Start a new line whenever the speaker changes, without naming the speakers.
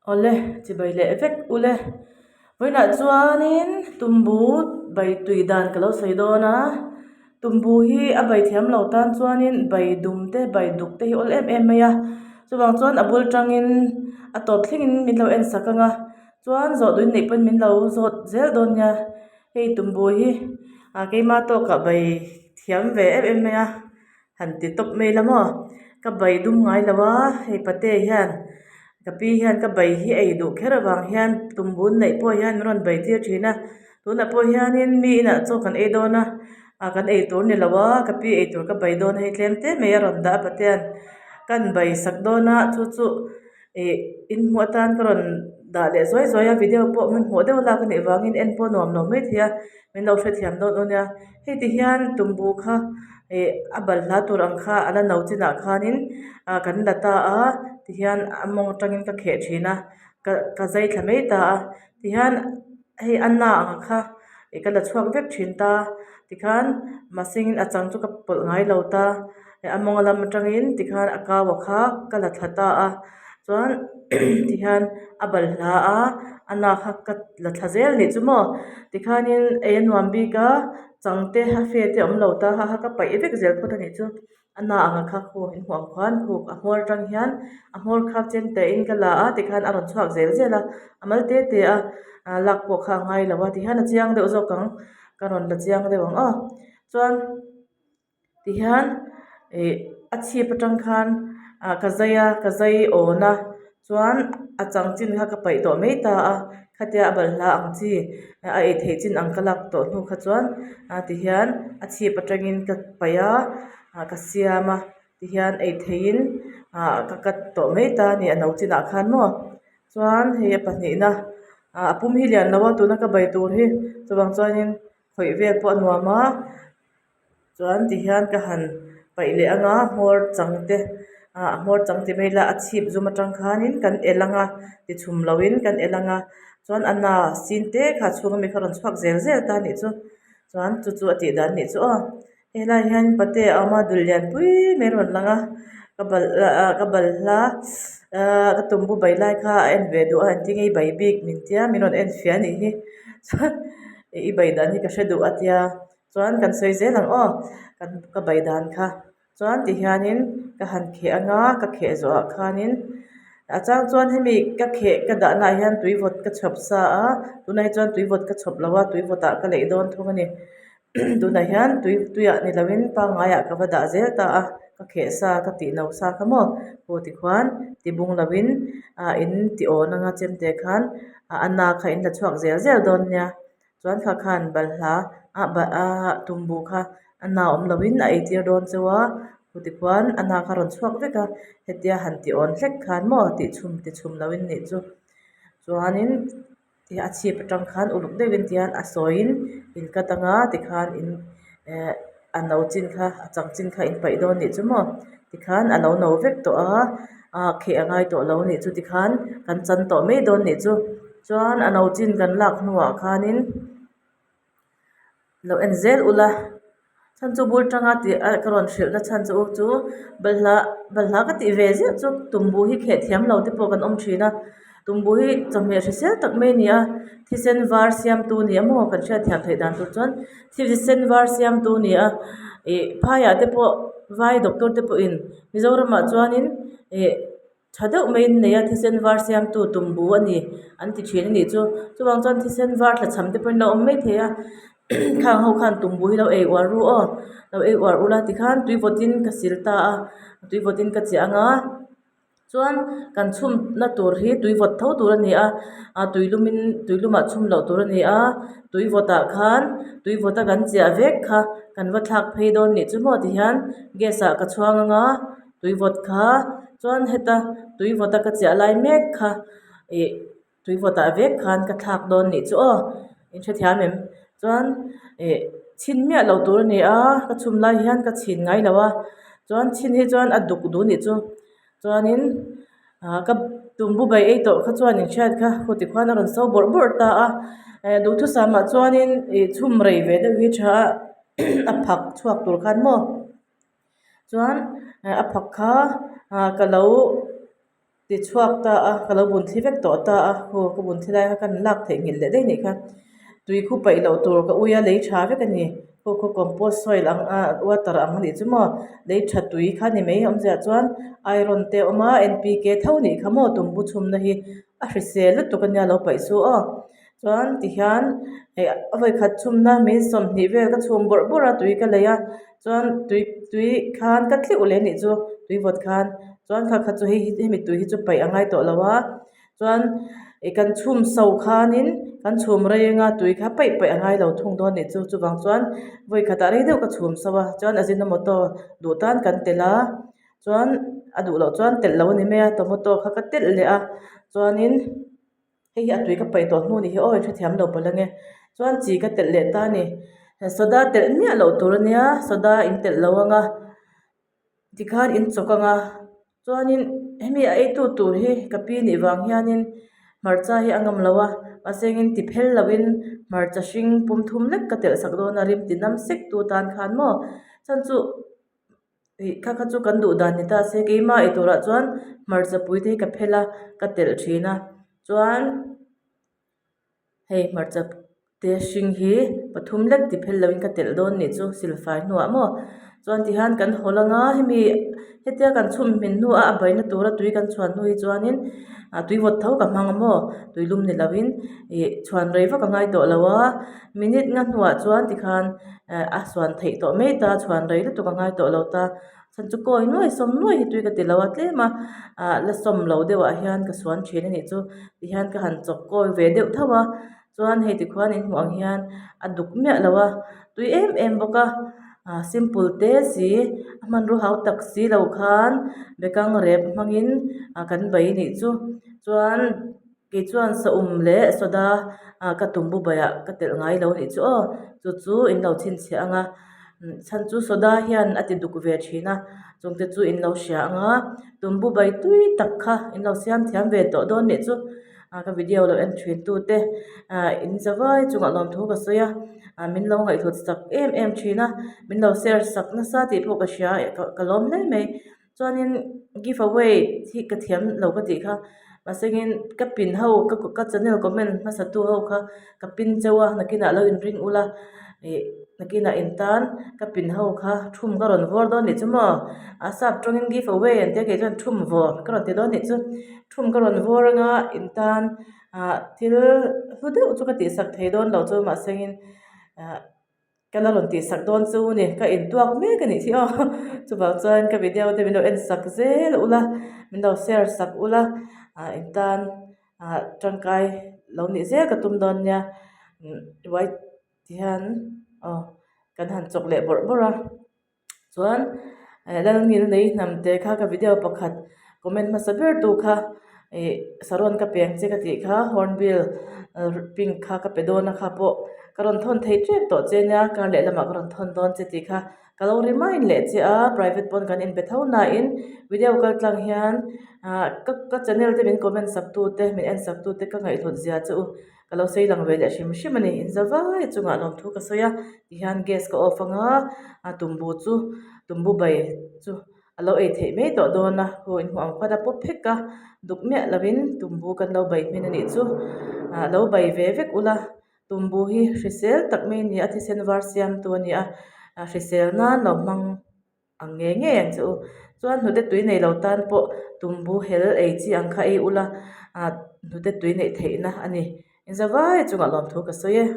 Awle, chibai leh vek ule. Vawiinah chuanin tumbu bai tui dan ka lo sawi dawn a, tumbu hi a bai thiam lo tan chuanin bai dum te bai duk te hi awl em em mai a, chuvang chuan a bul tangin a tawp thlengin min lo en sak ang a, chuan zawh duin neih pawhin min lo zawt zel dawn nia, hei tumbu hi ah keima tawkah bai thiam ve em em mai a. Han ti tawp mai la maw? Ka bai dum ngai lo a, hei pate hian ka pi hian ka bai hi ei duh kher avang hian tum bun neih pawh hian min rawn bai tir thin a, tunah pawh hianin mi inah chaw kan ei dawn a, ah kan ei tur ni lo a, ka pi ei tur ka bai dawn a hei tlem te mai a rawn dah a patean kan bai sak dawn a chu chu ih in hmuh atan ka rawn dah leh zuai zuai a video pawh hmanhmawh deuh lak a nih vangin en pawh nuam lo maithei a min lo hrethiam dawn aw nia. Hei ti hian tumbu kha ih a balhla tur ang kha a la no chinah khanin ah kan la ta a tihian a mawng atangin ka kheh thin a ka ka zai thla mai ta a tihian hei a na ang kha ih ka la chhuak vek thin ta tikhan mahsengin a chang chu ka pawlh ngai lo ta a mawng lam atangin tikhan a kau a kha ka la thla ta a chuan tihian a balhla a a na kha ka la thla zel anih chu maw tikhanin ei a nuam bik a chang te a fe te a awm lo ta ha kha ka paih vek zel phawt anih chu a na ang kha khu in hmuh ang khuan khuk a hmawr atang hian a hmawr kha chen te in ka la a tikhan a rawn chhuak zel zel a a mal te te a ah lak pawh kha a ngai lo a tihian a chiang deuh zawk ang ka rawn la chiang deuh ang aw chuan. Tihian ih a chhip atang khan ah ka zai a ka zai awn a chuan a chang chin kha ka paih tawh mai ta a khatia a balhla ang chi a ei theih chin ang ka lak tawh hnu kha chuan ah tihian a chhip atangin ka paih a ah ka siam a tihian ei theihin ah ka cut tawh mai ta a ni a no chinah khan maw chuan hei a pahnihna ah a pum hi lian lo a tuna ka bai tur hi chuvang chuanin khawih vel pawh a nuam a. Chuan tihian ka han paih leh ang a hmawr chang te ah hmawr chang ti mai ila a chhip zum atang khanin kan el ang a ti chhum loin kan el ang a chuan a na sin te kha a chhung ami kha a rawn chhuak zel zel ta anih chu chuan chu chu a tih dan anih chu aw helaiah hian pate a awm a dul lian pui mai a rawn lang a ka balh ah ka balhla ahh ka tumbu bai lai kha a en ve duh a engtin nge i bai bik min tia min rawn en fia anih hi chuan i bai dan hi ka hre duh a tia. Chuan kan sawi zel ang aw kan ka bai dan kha chuan ti hianin ka han kheh ang a ka kheh zawhah khanin a chang chuan hemi ka kheh ka dahna ah hian tui vawt ka chhawp sa a tunah hi chuan tui vawt ka chhawp lo a tui vawt ah ka leih dawn thung a ni tunah hian tui tuiah ni lovin pangngaiah ka va dah zel ta a ka kheh sa ka tih no sa kha maw aw tikhuan ti bung lovin ah in ti awn anga chemte khan a na kha in la chhuak zel zel dawn nia. Chuan kha khan balhla ah ah tumbu kha a na awm loin a eitir dawn cheu a chuti khuan a na kha a rawn chhuak vek a hetia han ti awn hlek khan maw tih chhum ti chhum loin nih chu chuanin a chhip atang khan uluk deuhin tihian a sawiin in cut anga tikhan in eh a no chin kha a chang chin kha in paih dawn nih chu maw tikhan a lo no vek tawh a ah kheh a ngai tawh lo nih chu tikhan kan chan tawh mai dawn nih chu. Chuan a no chin kan lak hnuah khanin lo en zel ula chhan chu bul tanga tih a ka rawn hrilh na chhan chu chu balhla balhla ka tih ve zeuh chu tumbu hi kheh thiam lo te pawh kan awm thin a tumbu hi chawhmeh hrisel tak mai a ni a thisen var siam tu a ni a maw kan hriat thiam theih dan tur chuan thisen var siam tu a ni a ih phaiah te pawh vai doctor te pawhin mizoramah chuanin ih. Tha deuh mai in nei a thisen var siamtu tumbu a ni an ti thin a nih chu chuvang chuan thisen var tlachham te pawhin a awm mai thei a khang ho khan tumbu hi lo ei uar ru aw lo ei uar ula tikhan tui vawtin ka sil ta a tui vawtin ka chiah ang a chuan kan chhum na tur hi tui vawt tho tur a ni a ah tui lumin tui lumah chhum loh tur a ni a tui vawtah khan tui vawta kan chiah vek kha kan va thlak phei dawn nih chu maw tihian gas ah ka chhuang ang a. Tui vawt kha chuan heta tui vawt a ka chiah lai mek kha ih tui vawt ah vek khan ka thlak dawn nih chu aw in hrethiam em chuan ih chhin miah lo tur a ni a ka chhum lai hian ka chhin ngai lo a chuan chhin hi chuan a duk duh nih chu chuanin ah ka tumbu bai ei tawh kha chuan in hriat kha khuti khuan a rawn so bawrh bawrh ta a eh duhthusam ah chuanin ih chhum rei ve deuh hi tha a a phak chhuak tur khan maw. Chuan a phak kha ah ka lo Ti chhuak ta a, ka lo bun thli vek tawh ta a, aw ka bun thli lai kha ka lak theih nghilh leh daih nih kha. Tui khu paih loh tur ka ui a lei tha vek a ni. Khu khu compost soil ang a water ang a nih chu maw lei tha tui kha ni mai awmzia chuan iron te a awm a N P K tho nih kha maw tumbu chhumna hi a hrisel lutuk a nia lo paih chu aw. Chuan tihian hei a vawikhat chhumna min 20 vel ka chhum bawrh bawrh a tui ka lei a chuan tui tui khan ka tleuh leh anih chu tui vawt khan chuan kha kha chu hei hi hemi tui hi chu paih a ngai tawh lo a chuan ih kan chhum so khanin kan chhum rei anga tui kha paih paih a ngai lo thung dawn anih chu chuvang chuan vawikhatah rei deuh ka chhum so a chuan ajinomoto duh tan kan telh a chuan a duh loh chuan telh loh a ni mai a tomato kha ka telh leh a chuanin. Hei hi a tui ka paih tawh hnu ni hi aw hrethiam lo palh ange chuan chi ka telh leh ta a ni soda telh miah loh tur ania soda in telh lo anga tikhan in chawk anga chuanin hemi a eitu tur hi ka pi nih vang hianin hmarcha hi a ngam lo a mahse engin ti phel loin hmarcha hring pum thum lek ka telh sak dawn a rim ti nam sek tu tan khan maw chhan chu. Ih kha kha chu kan duh dan ni ta se keimah ei turah chuan hmarcha pui te hi ka phel a ka telh thin a chuan hei hmarcha te hring hi pathum lek ti phel loin ka telh dawn nih chu silfai hnuah maw chuan tihian kan hawl anga hemi hetia kan chhum hmin hnuah a baina tura tui kan chhuan hnu hi chuanin ah tui vawt tho ka hmang a maw tuilum ni loin ih chhuan rei vak a ngai tawh lo a minute nga hnuah chuan tikhan. Eh a suan theih tawh mai ta chhuan rei lutuk a ngai tawh lo ta chhan chu kawi nuai sawm nuai hi tui ka ti lo a tlem a ah la sawm lo deuh ah hian ka suan thin a nih chu tihian ka han chawk kawi ve deuh tho a chuan hei tikhuan in hmuh ang hian a duk miah lo a tui em em bawk a ah simple te si a hmanrua hau tak si lo khan bekang rep hmangin ah kan bei a nih chu chuan. Kei chuan saum leh soda ah ka tumbu baiah ka telh ngai lo anih chu aw chu chu in lo chhinchhiah ang a chhan chu soda hian a ti duk ve thin a chungte chu in lo hria ang a tumbu bai tui tak kha in lo siam thiam ve tawh dawn nih chu ah ka video lo en thin tu te ah in zavai chungah lawmthu ka sawi a ah min lo ngaihhlut sak em em thin a min lo share sak nasa tih pawh ka hria ka lawm hle mai. Chuanin give away hi ka thiam lo ka tih kha mahsengin ka pin ho ka ka channel comment hmasa tu ho kha ka pin cheu a nakinah lo in ring ula ih nakinah in tan ka pin ho kha thum ka rawn vawr dawn nih chu maw a sap tawngin give away an tia kei chuan thum vawr ka rawn ti dawn nih chu thum ka rawn vawr anga in tan ah thil hlu deuh chu ka tihsak thei dawn lo chu mahsengin ah. Ka la rawn tihsak dawn chu ni, ka intuak mek a nih hi aw. Chuvang chuan ka video te min lo en sak zel ula, min lo share sak ula, ah in tan ah tangkai lo nih zel ka tum dawn nia. Uai ti hian aw kan han chawk leh bawrh bawrh a. Chuan Lalngil nei hnam te kha ka video pakhat comment hmasa ber tu kha ih saron ka peng che ka tih kha hornbill pink kha ka pe dawn a kha pawh ka rawn thawn thei tep tawh che nia kar leh lamah ka rawn thawn dawn che tih kha ka lo remind leh che a private pawn kan inbe tho nain video kal tlang hian ah ka ka channel te min comment sak tu te min en sak tu te ka ngaihhlut zia che u. Ka lo sawi lang ve leh hrim hrim a ni. In za vai chungah lawmthu ka sawi a, tihian gas ka off anga a tumbu chu tumbu bai chu a lo ei theih mai tawh dawn a, khaw in hmuh ang khuan a pawp phek a, duk miah lovin tumbu kan lo bai hmin a nih chu. Ah lo bai ve vek ula, tumbu hi hrisel tak mai a ni a, thisen var siamtu a ni a, hrisel nan lo hmang. Ang ngei ngei ang che u. Chuan hnute tui nei lo tan pawh tumbu hel ei chi ang kha ei ula, ah hnute tui neih theihna a ni. Inzavai chungah lawmthu ka sawi e.